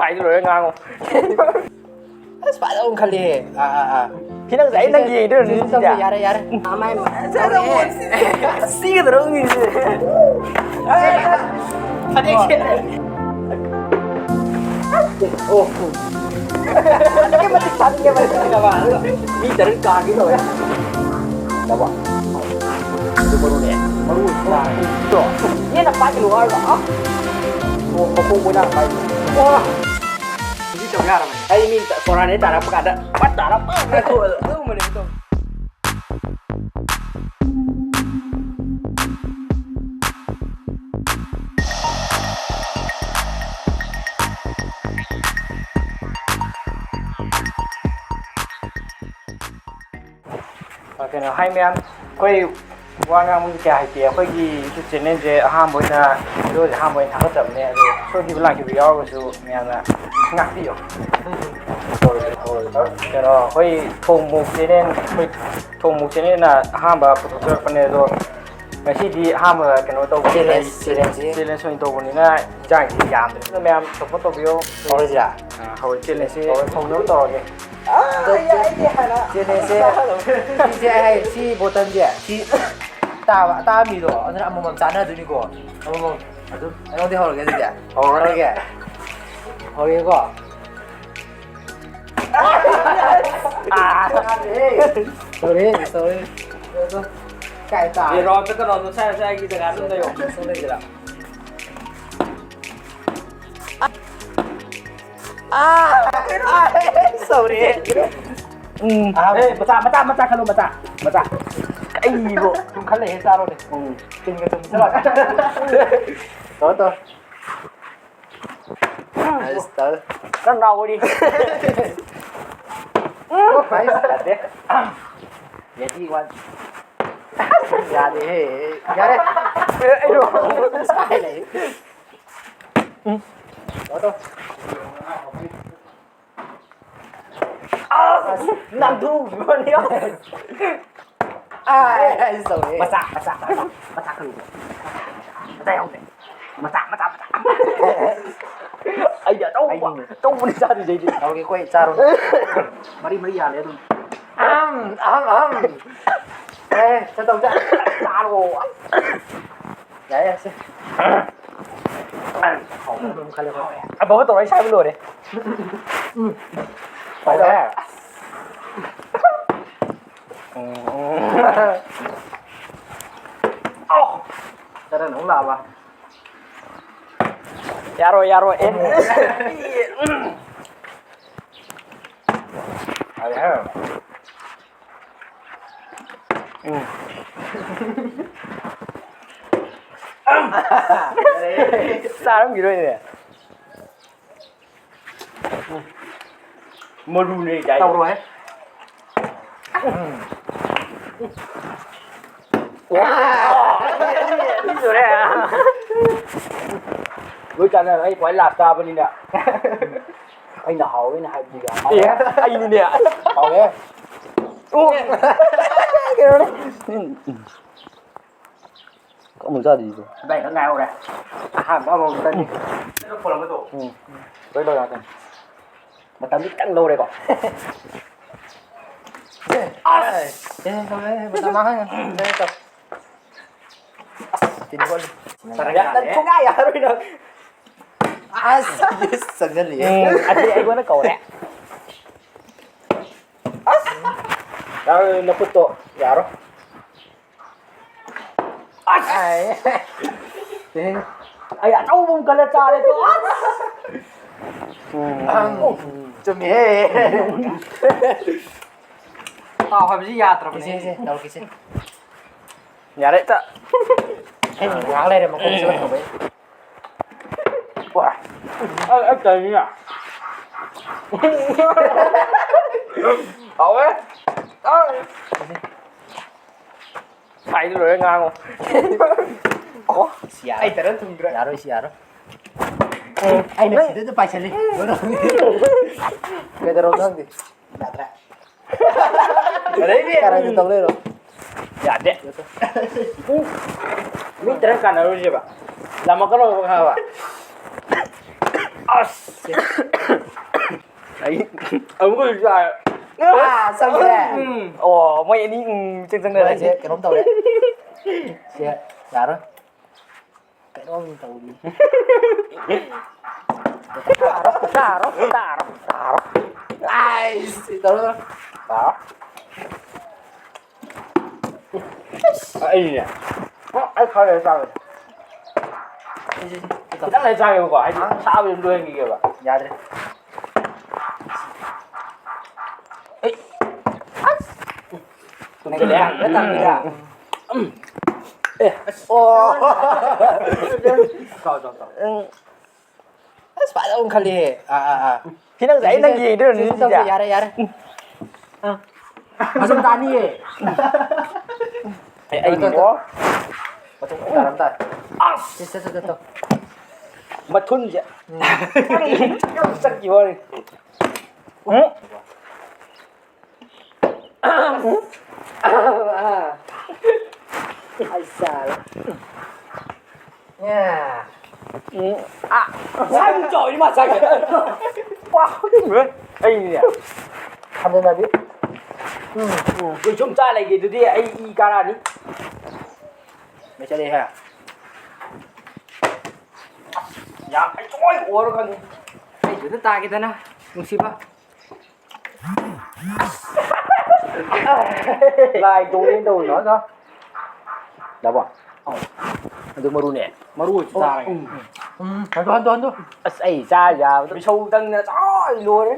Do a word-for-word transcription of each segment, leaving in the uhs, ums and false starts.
ꯍꯥꯏꯗꯨ ꯂꯣꯏꯔ ꯉꯥꯡꯉꯣ꯫ ꯑꯁ, ꯐꯖꯅ ꯈꯜꯂꯤꯍꯦ꯫ ꯑꯥ, ꯑꯥ, ꯑꯥ꯫ ꯁꯤ ꯅꯪ ꯉꯁꯥꯏ ꯅꯪ ꯌꯦꯡꯗꯣꯏꯔꯣ ꯁꯤ ꯅꯨꯃꯤꯠꯁꯤꯗ? ꯇꯧꯁꯦ, ꯌꯥꯔꯦ, ꯌꯥꯔꯦ꯫ ꯑꯃꯥꯏ ꯇꯧꯔꯦ꯫ ꯁꯤꯒꯗꯧꯔꯣ ꯃꯤꯁꯦ꯫ ꯐꯅꯦꯛ ꯁꯦꯠꯂꯦ꯫ ꯑꯣ꯫ ꯑꯗꯨꯛꯀꯤ ꯃꯇꯤꯛ ꯊꯥꯅꯤꯡꯉꯦꯕ ꯑꯩ ꯈꯪꯉꯕ꯫ ꯑꯗꯨꯒ ꯃꯤ ꯇꯔꯨꯛ ꯀꯥꯒꯦ ꯇꯧꯋꯦ꯫ ꯇꯧꯕ꯫ ꯑꯗꯨ ꯃꯔꯨꯅꯦ꯫ ꯃꯔꯨ ꯑꯣꯏꯕ ꯇꯥꯔꯦ꯫ ꯇꯣ꯫ ꯌꯦꯟꯅ ꯄꯥꯏꯒꯅꯨ ꯍꯥꯏꯔꯒ, ꯑ? ꯑꯣ, ꯃꯈꯣꯡ ꯑꯣꯏꯅ ꯄꯥꯏ꯫ ꯋꯥ! ꯍꯧꯖꯤꯛ ꯇꯧ ꯌꯥꯔꯕꯅꯦ꯫ ꯑꯩ ꯃꯤ ꯁꯣꯔꯥꯅꯦ ꯇꯥꯔꯛꯄ ꯀꯥꯟꯗ ꯄꯠ ꯇꯥꯔꯛꯄ ꯉꯥꯏꯊꯣꯛꯑꯒ ꯑꯗꯨꯒꯨꯝꯕꯅꯦ ꯇꯧ꯫ ꯑ, ꯀꯩꯅꯣ, ꯍꯥꯏ ꯃꯌꯥꯝ, ꯑꯩꯈꯣꯏ ꯋꯥ ꯉꯥꯡꯕꯁꯨ ꯀꯌꯥ ꯍꯩꯇꯦ꯫ ꯑꯩꯈꯣꯏꯒꯤ YouTube channelꯁꯦ ꯑꯍꯥꯟꯕ ꯑꯣꯏꯅ, videoꯁꯦ ꯑꯍꯥꯟꯕ ꯑꯣꯏꯅ ꯊꯥꯒꯠꯆꯕꯅꯦ꯫ ꯑꯗꯣ ꯁꯣꯏꯈꯤꯕ ꯂꯥꯛꯈꯤꯕ ꯌꯥꯎꯔꯒꯁꯨ ꯃꯌꯥꯝꯅ ꯉꯥꯛꯄꯤꯌꯣ꯫ ꯀꯩꯅꯣ, ꯑꯩꯈꯣꯏ ꯊꯣꯡ ꯃꯣꯛ channel, ꯑꯩꯈꯣꯏ ꯊꯣꯡ ꯃꯣꯛ channelꯅ ꯑꯍꯥꯟꯕ ꯄꯨꯊꯣꯛꯆꯔꯛꯄꯅꯦ꯫ ꯑꯗꯣ ꯉꯁꯤꯗꯤ ꯑꯍꯥꯟꯕ ꯀꯩꯅꯣ ꯇꯧꯕꯅꯤꯅ, challenge, challengeꯁꯦ꯫ Challenge ꯑꯣꯏꯅ ꯇꯧꯕꯅꯤꯅ ꯏꯟꯖꯥꯡꯁꯤ ꯌꯥꯝꯗ꯭ꯔꯦ꯫ ꯑꯗꯨꯅ ꯃꯌꯥꯝ support ꯇꯧꯕꯤꯌꯣ꯫ ꯍꯧꯔꯁꯤꯔꯥ? ꯑ, ꯍꯧꯔꯦ, challengeꯁꯦ ꯍꯧꯔꯦ, ꯍꯧꯅꯕ ꯇꯧꯔꯒꯦ꯫ ꯑꯗꯣ ꯑꯩ, ꯑꯩꯗꯤ ꯍꯥꯟꯅ challenge ꯁꯦ, ꯁꯤꯁꯦ ꯑꯩ ꯍꯥꯏ, ꯁꯤ bottle ꯁꯦ, ꯁꯤ ꯇꯥꯕ, ꯑꯇꯥꯕ ꯃꯤꯗꯣ, ꯑꯗꯨꯅ ꯑꯃꯃꯝ ꯆꯥꯟꯅꯗꯣꯏꯅꯤꯀꯣ꯫ ꯑꯃꯃꯝ ꯑꯗꯨꯝ, ꯑꯩꯉꯣꯟꯗꯩ ꯍꯧꯔꯒꯦ ꯑꯗꯨꯗꯤ꯫ ꯍꯧꯔꯣ꯫ ꯍꯧꯔꯒꯦ꯫ ꯍꯧꯔꯒꯦꯀꯣ꯫ ꯑꯥ꯫ Sorry, sorry꯫ ꯀꯥꯏ ꯇꯥꯔꯦ? ꯑꯦ, round ꯆꯠꯀꯅꯣ, ꯅꯁꯥ ꯅꯁꯥꯒꯤ ꯖꯒꯥ ꯑꯗꯨꯝ ꯂꯩꯌꯣ꯫ ꯁꯨꯝ ꯂꯩꯁꯤꯔꯥ? ꯑꯥ! ꯑꯥ! Sorry꯫ ꯎꯝ꯫ ꯑꯥ, ꯑꯦ, ꯃꯆꯥ, ꯃꯆꯥ, ꯃꯆꯥ ꯈꯜꯂꯣ, ꯃꯆꯥ, ꯃꯆꯥ꯫ ꯀꯩꯕꯣ? ꯁꯨꯝ ꯈꯜ ꯂꯩꯍꯦ, ꯆꯥꯔꯣꯅꯦ꯫ ꯎꯝ꯫ ꯇꯤꯟꯒ ꯆꯨꯝꯁꯤꯜꯂꯒ꯫ ꯇꯧꯔꯣ, ꯇꯧꯔꯣ꯫ ꯑꯁ, ꯇꯜ-꯫ ꯅꯪ ꯅꯥꯎ ꯑꯣꯏꯔꯤ꯫ ꯌꯥꯗꯦ꯫ Ready, one꯫ ꯌꯥꯗꯦꯍꯦ꯫ ꯌꯥꯔꯦ꯫ ꯑꯦ, ꯑꯩꯔꯣ? ꯁꯥꯏ ꯂꯩ꯫ ꯎꯝ꯫ ꯇꯧꯔꯣ, ꯇꯧꯔꯣ꯫ ꯑꯁ, ꯅꯥꯟꯊꯣꯛꯈꯤꯕꯅꯤ꯫ ꯑꯥꯏ, ꯑꯩꯁꯨ ꯇꯧꯔꯦ꯫ ꯃꯆꯥ, ꯃꯆꯥ, ꯃꯆꯥ, ꯃꯆꯥ ꯈꯜꯂꯨ꯫ ꯃꯆꯥ ꯌꯥꯎꯗꯦ꯫ ꯃꯆꯥ, ꯃꯆꯥ, ꯃꯆꯥ꯫ ꯑꯩꯗꯤ ꯑꯆꯧꯕ꯫ ꯑꯩꯗꯤ ꯇꯧꯕꯅꯤ ꯆꯥꯗꯣꯏꯁꯦ ꯑꯩꯗꯤ꯫ ꯇꯧꯔꯒꯦ ꯑꯩꯈꯣꯏ ꯆꯥꯔꯣ꯫ ꯃꯔꯤ ꯃꯔꯤ ꯌꯥꯜꯂꯦ ꯑꯗꯨꯝ꯫ ꯑꯍꯝ, ꯑꯍꯝ, ꯑꯍꯝ꯫ ꯑꯦ, ꯆꯠꯇꯧꯁꯦ꯫ ꯆꯥꯔꯣ꯫ ꯌꯥꯏ, ꯌꯥꯏ, ꯁꯦ꯫ ꯑꯐꯕ ꯇꯧꯔ ꯑꯩ ꯁꯥꯏꯕ ꯂꯣꯏꯔꯦ꯫ ꯎꯝ꯫ ꯐꯔꯦ꯫ ꯎꯝ꯫ ꯆꯔꯟ ꯑꯃꯨꯛ ꯂꯥꯛꯑꯕ? ꯌꯥꯔꯣꯏ, ꯌꯥꯔꯣꯏ꯫ ꯑꯦ꯫ ꯎꯝ꯫ ꯆꯥꯔꯝꯈꯤꯔꯣꯏꯅꯦ꯫ ꯃꯔꯨꯅꯦ ꯀꯥꯏ꯫ ꯇꯧꯔꯣꯍꯦ꯫ ꯂꯣꯏ ꯆꯥꯟꯅꯔ ꯑꯩ ꯈ꯭ꯋꯥꯏ ꯂꯥꯁ ꯆꯥꯕꯅꯤꯅ꯫ ꯑꯩꯅ ꯍꯥꯎꯋꯦꯅ ꯍꯥꯏꯕꯗꯨꯒ꯫ ꯑꯦ, ꯑꯩꯅꯤꯅꯦ꯫ ꯍꯥꯎꯋꯦ꯫ ꯑꯣ꯫ ꯀꯩꯅꯣꯅꯦ꯫ ꯎꯝ, ꯎꯝ꯫ ꯑꯃꯨꯛ ꯆꯥꯗ꯭ꯔꯤꯁꯦ꯫ ꯑꯗꯥꯏ ꯈꯛ ꯉꯥꯏꯍꯧꯔꯦ꯫ ꯑꯍꯥꯟꯕ ꯑꯃꯃꯨꯛꯇꯅꯤ꯫ ꯎꯝ꯫ ꯂꯣꯏ ꯂꯣꯏꯔꯛꯑꯗꯝꯅꯤ꯫ ꯃꯇꯝꯗꯤ ꯈꯤꯇꯪ ꯂꯧꯔꯦꯀꯣ꯫ ꯑꯁ! ꯑꯦ, ꯇꯧꯔꯦ, ꯃꯇꯝ ꯃꯥꯡꯍꯟꯒꯅꯨ꯫ ꯇꯧꯔꯦ, ꯇꯧꯔꯦ꯫ ꯑꯁ, ꯇꯤꯟ ꯌꯣꯠꯂꯤ꯫ ꯌꯥ-, ꯅꯪ ꯁꯨꯡꯌꯥ ꯌꯥꯔꯣꯏ ꯅꯪ꯫ ꯑꯁ, yes, ꯆꯪꯁꯤꯜꯂꯛꯑꯦ꯫ ꯎꯝ, ꯑꯗꯨꯗꯤ ꯑꯩꯉꯣꯟꯗ ꯀꯧꯔꯦ꯫ ꯑꯁ! ꯌꯥꯔꯣꯏ, ꯅꯈꯨꯠꯇꯣ ꯌꯥꯔꯣꯏ꯫ ꯑꯁ! ꯑꯩ ꯑꯆꯧꯕ ꯑꯃ ꯈꯜꯂ ꯆꯥꯔꯦ ꯇꯣ꯫ ꯑꯁ! ꯎꯝ꯫ ꯆꯨꯝꯃꯤꯍꯦ꯫ ꯇꯥꯎ ꯍꯥꯏꯕꯁꯤ ꯌꯥꯗ꯭ꯔꯕꯅꯦ꯫ ꯏꯁꯦ, ꯏꯁꯦ, ꯇꯧꯔꯛꯀꯦꯁꯦ꯫ ꯌꯥꯔꯦ, ꯇ-, ꯑꯩ ꯉꯥꯏꯍꯥꯛ ꯂꯩꯔꯦ ꯃꯈꯣꯡ ꯆꯠꯂꯛꯇꯧꯕꯩ꯫ ꯋꯥ꯫ ꯑꯩ, ꯑꯩ ꯇꯧꯔꯤꯁꯤꯅ꯫ ꯍꯥꯎꯋꯦ꯫ ꯍꯥꯎꯋꯦ꯫ ꯁꯥꯏꯗ ꯂꯣꯏꯔ ꯉꯥꯡꯉꯣ꯫ ꯑꯣ, ꯁꯤ ꯌꯥꯔꯣꯏ꯫ ꯑꯩ ꯇꯔꯟ ꯊꯨꯡꯗ꯭ꯔꯦ꯫ ꯌꯥꯔꯣꯏ, ꯁꯤ ꯌꯥꯔꯣꯏ꯫ ꯑꯩꯅ ꯁꯤꯗꯗ ꯄꯥꯏꯁꯜꯂꯤ꯫ ꯀꯩꯗꯧꯔꯕꯅꯣ ꯈꯪꯗꯦ꯫ ꯌꯥꯗ꯭ꯔꯦ꯫ ꯑꯗꯩꯗꯤ ꯀꯔꯟꯗꯤ ꯇꯧ ꯂꯩꯔꯣ꯫ ꯌꯥꯗꯦ꯫ ꯎꯝ꯫ ꯃꯤ ꯇꯔꯥ ꯀꯥꯟꯅꯔꯣꯏꯁꯦꯕ꯫ ꯂꯥꯝꯃꯛꯀꯅꯣꯕ ꯈꯪꯉꯕ? ꯑꯁ! ꯑꯩ ꯑꯃꯨꯛꯀꯁꯨ ꯆꯥꯔꯦ꯫ ꯑꯥ, ꯆꯪꯈ꯭ꯔꯦ꯫ ꯎꯝ꯫ ꯑꯣ, ꯃꯣꯏ ꯑꯅꯤ, ꯎꯝ, ꯆꯪ-, ꯆꯪꯅꯔꯦ꯫ ꯃꯣꯏꯁꯦ ꯀꯩꯅꯣꯝ ꯇꯧꯔꯦ꯫ ꯁꯦ, ꯌꯥꯔꯣꯏ꯫ ꯀꯩꯅꯣꯝ ꯇꯧꯔꯤ꯫ ꯇꯥꯔꯣ, ꯇꯥꯔꯣ, ꯇꯥꯔꯣ, ꯇꯥꯔꯣ꯫ ꯑꯥꯏꯁ! ꯇꯧꯔꯣ, ꯇꯧꯔꯣ꯫ ꯇꯥꯔꯣ꯫ ꯑꯩꯅꯦ꯫ ꯑꯣ, ꯑꯩ ꯈꯔ ꯂꯩꯔ ꯆꯥꯒꯦ꯫ ꯈꯤꯇꯪ ꯂꯩꯔ ꯆꯥꯒꯦꯕꯀꯣ, ꯍꯥꯏꯗꯤ ꯑꯥ꯫ ꯑꯁꯥꯕꯗꯨ ꯂꯣꯏꯍꯟꯈꯤꯒꯦꯕ꯫ ꯌꯥꯗ꯭ꯔꯦ꯫ ꯑꯩ꯫ ꯑꯁ! ꯇꯨꯝꯁꯤꯜꯂꯦ꯫ ꯅꯪ ꯇꯝꯃꯤꯔꯥ? ꯎꯝ꯫ ꯑꯦ꯫ ꯑꯁ꯫ ꯑꯣ꯫ ꯆꯥꯎ, ꯆꯥꯎ, ꯆꯥꯎ꯫ ꯎꯝ꯫ ꯑꯁ, ꯐꯖꯅ ꯈꯜꯂꯤꯍꯦ꯫ ꯑꯥ, ꯑꯥ, ꯑꯥ꯫ ꯁꯤ ꯅꯪ ꯉꯁꯥꯏ ꯅꯪ ꯁꯤ ꯌꯦꯡꯗꯣꯏꯔꯣ ꯁꯤ ꯅꯨꯃꯤꯠꯁꯤꯗ? ꯇꯧꯁꯦ, ꯌꯥꯔꯦ, ꯌꯥꯔꯦ꯫ ꯑꯥ꯫ ꯃꯆꯨꯝ ꯇꯥꯅꯤꯌꯦ꯫ ꯑꯩ, ꯑꯩ ꯇꯧ, ꯇꯧ, ꯇꯧ꯫ ꯃꯤꯡꯗꯣ? ꯃꯆꯨꯝ ꯇꯥꯔꯝ ꯇꯥꯔꯦ꯫ ꯑꯁ! ꯁꯤ, ꯁꯤ, ꯁꯤ, ꯁꯤ, ꯇꯧ꯫ ꯃꯊꯨꯟꯁꯦ꯫ ꯎꯝ꯫ ꯌꯥꯝ ꯆꯠꯈꯤꯕ ꯋꯥꯅꯤ꯫ ꯎꯝ꯫ ꯑꯥ꯫ ꯑꯩ ꯆꯥꯔꯦ꯫ ꯎꯝ꯫ ꯑꯥ꯫ ꯁꯥꯏꯃꯨꯛ ꯆꯥꯎꯋꯤ ꯃꯥ ꯆꯥꯏꯁꯦ꯫ ꯋꯥ, ꯑꯩꯅꯦ꯫ ꯍꯟꯖꯟꯅꯕꯤ꯫ ꯎꯝ, ꯎꯝ꯫ ꯑꯩꯈꯣꯏ ꯁꯨꯝ ꯆꯥ ꯂꯩꯒꯦ ꯑꯗꯨꯗꯤ ꯑꯩ ꯏ ꯀꯥꯔꯛꯑꯅꯤ꯫ ꯂꯩꯁꯜꯂꯛꯑꯦꯍꯦ꯫ ꯌꯥꯝ ꯍꯩꯊꯣꯏ ꯑꯣꯏꯔ ꯈꯪꯉꯦ꯫ ꯑꯩꯁꯨ ꯑꯗꯨꯝ ꯇꯥꯒꯦꯗꯅ, ꯅꯨꯡꯁꯤꯕ꯫ ꯂꯥꯏ ꯇꯣꯡꯉꯦꯅ ꯇꯧꯔꯤ꯫ ꯂꯥꯛꯑꯣ, ꯂꯥꯛꯑꯣ꯫ ꯂꯥꯛꯑꯣ꯫ ꯑꯗꯨ ꯃꯔꯨꯅꯦ꯫ ꯃꯔꯨ ꯑꯣꯏꯁꯨ ꯑꯣ, ꯆꯥꯔꯒꯦ꯫ ꯎꯝ꯫ ꯎꯝ, ꯍꯟꯗꯣ, ꯍꯟꯗꯣ, ꯍꯟꯗꯣ꯫ ꯑꯁ, ꯑꯩ ꯆꯥ ꯌꯥꯕꯗꯣ꯫ ꯃꯤꯁꯧ ꯇꯪꯗꯅ ꯆꯥ ꯂꯣꯏꯔꯦ꯫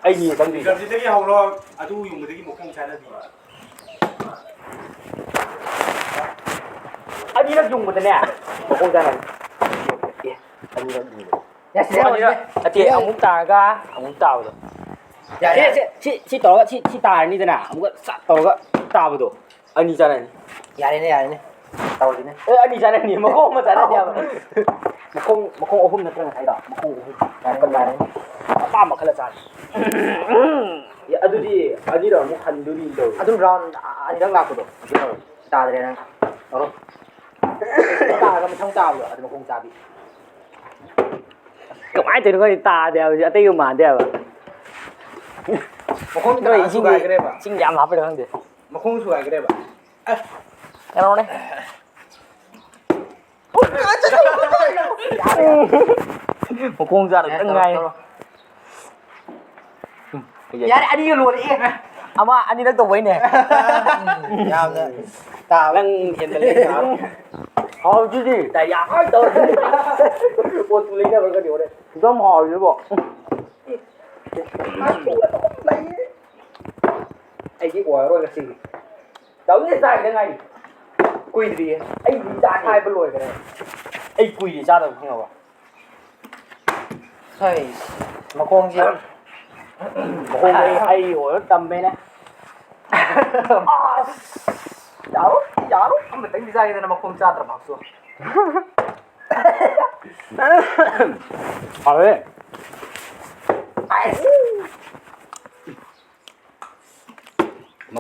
ꯑꯩꯒꯤ ꯇꯪꯗꯣꯏꯁꯦ꯫ ꯒꯝꯁꯤꯗꯒꯤ ꯍꯧꯔꯣ, ꯑꯗꯨ ꯌꯨꯡꯕꯗꯒꯤ ꯃꯈꯣꯡ ꯆꯥꯅꯕꯤ꯫ ꯑꯅꯤꯔꯛ ꯌꯨꯡꯕꯗꯅꯦ, ꯃꯈꯣꯡ ꯆꯥꯅꯕꯤ꯫ ꯑꯦ, ꯑꯅꯤꯔꯛ ꯌꯨꯡꯕꯗ꯫ ꯌꯥ, ꯁꯤꯗ ꯑꯅꯤꯔꯛ, ꯌꯥꯎꯔꯁꯤꯅꯦ꯫ ꯅꯠꯇꯦ, ꯁꯤꯗ ꯑꯃꯨꯛ ꯇꯥꯔꯒ ꯑꯃꯨꯛ ꯇꯥꯕꯗꯣ꯫ ꯌꯥꯔꯦ, ꯁꯤ, ꯌꯥꯔꯦ꯫ ꯁꯤ, ꯁꯤ, ꯁꯤ ꯇꯧꯔꯒ, ꯁꯤ, ꯁꯤ ꯇꯥꯔꯅꯤꯗꯅ, ꯑꯃꯨꯛꯀ ꯁꯠ ꯇꯧꯔꯒ ꯇꯥꯕꯗꯣ꯫ ꯑꯅꯤ ꯆꯥꯅꯅꯤ꯫ ꯌꯥꯔꯦꯅꯦ, ꯌꯥꯔꯦꯅꯦ꯫ ꯇꯧꯔꯁꯤꯅꯦ꯫ ꯑꯦ, ꯑꯅꯤ ꯆꯥꯅꯅꯤ, ꯃꯈꯣꯡ ꯑꯃ ꯆꯥꯅꯅꯤ ꯍꯥꯏꯕ꯫ ꯃꯈꯣꯡ, ꯃꯈꯣꯡ ꯑꯍꯨꯝ ꯅꯠꯇ꯭ꯔ ꯉꯁꯥꯏꯗꯣ? ꯃꯈꯣꯡ ꯑꯍꯨꯝ꯫ ꯌꯥꯔꯦ, ꯌꯥꯔꯦꯅꯦ꯫ ꯑꯄꯥꯝꯕ ꯈꯜꯂ ꯆꯥꯔꯁꯤ꯫ ꯑꯦ, ꯑꯗꯨꯗꯤ ꯑꯅꯤꯔꯛ ꯑꯃꯨꯛ ꯍꯟꯗꯣꯔꯤ ꯇꯧꯔꯤ꯫ ꯑꯗꯨꯝ ꯔꯥꯎꯟ ꯑꯅꯤꯔꯛ ꯂꯥꯛꯄꯗꯣ꯫ ꯑꯗꯨ ꯇꯧꯔꯣ꯫ ꯇꯥꯗ꯭ꯔꯦ ꯅꯪ꯫ ꯇꯧꯔꯣ꯫ ꯇꯥꯔꯒ ꯃꯊꯪ ꯇꯥꯕꯗꯣ ꯑꯗꯨ ꯃꯈꯣꯡ ꯆꯥꯕꯤ꯫ ꯀꯃꯥꯏꯅ ꯇꯧꯔꯤꯅꯣ ꯈꯪꯗꯦ, ꯇꯥꯗꯦ ꯍꯥꯏꯕꯁꯦ, ꯑꯇꯩꯒ ꯃꯥꯟꯗꯦ ꯍꯥꯏꯕ꯫ ꯃꯈꯣꯡꯗꯤ ꯅꯣꯏ ꯀꯅꯥ ꯏꯁꯤꯡꯗꯤ, ꯁꯨꯒꯥꯏꯈ꯭ꯔꯦꯕ? ꯏꯁꯤꯡ ꯌꯥꯝ ꯍꯥꯞꯄꯩꯔꯥ ꯈꯪꯗꯦ꯫ ꯃꯈꯣꯡ ꯁꯨꯒꯥꯏꯈ꯭ꯔꯦꯕ? ꯑꯁ꯫ ꯀꯩꯅꯣꯅꯦ꯫ ꯃꯈꯣꯡ ꯆꯥꯗ ꯈꯤꯇꯪ ꯉꯥꯏ꯫ ꯌꯥꯔꯦ, ꯑꯅꯤꯒ ꯂꯣꯏꯔꯦ꯫ ꯑꯃ ꯑꯅꯤꯔꯛ ꯇꯧꯕꯩꯅꯦ꯫ ꯌꯥꯝꯅ ꯇꯥꯕ꯫ ꯅꯪ ꯍꯦꯟꯃꯜꯂꯦ꯫ ꯍꯥꯎꯗꯨꯗꯤ꯫ ꯗꯥꯏꯔꯤꯌꯥ ꯇꯧꯔꯦ꯫ ꯄꯣꯠꯇꯨ ꯂꯩꯅꯕ꯭ꯔꯒꯗꯤ ꯍꯣꯔꯦꯟ꯫ ꯑꯗꯨꯝ ꯍꯥꯎꯔꯤꯕꯣ꯫ ꯑꯩꯗꯤ ꯑꯣꯏꯔꯔꯣꯏ ꯉꯁꯤꯒꯤ꯫ ꯇꯧꯅꯤ ꯆꯥꯈꯤꯗ ꯉꯥꯏꯔꯤ꯫ ꯀꯨꯏꯗ꯭ꯔꯤꯌꯦ꯫ ꯑꯩ ꯆꯥꯛ ꯍꯥꯏꯕ ꯂꯣꯏꯈ꯭ꯔꯦ꯫ ꯑꯩ ꯀꯨꯏꯔꯦ ꯆꯥꯗꯕ ꯈꯪꯉꯕ꯫ ꯍꯩ, ꯃꯈꯣꯡꯁꯦ꯫ ꯃꯈꯣꯡꯗ ꯑꯩ ꯑꯣꯏꯔ ꯇꯝꯃꯦꯅꯦ꯫ ꯑꯁ! ꯌꯥꯔꯣꯏ, ꯌꯥꯔꯣꯏ꯫ ꯑꯃꯇꯪꯗꯤ ꯆꯥꯒꯦꯗꯅ ꯃꯈꯣꯡ ꯆꯥꯗ꯭ꯔ ꯃꯥꯁꯨ꯫ ꯍꯥꯎꯋꯦ꯫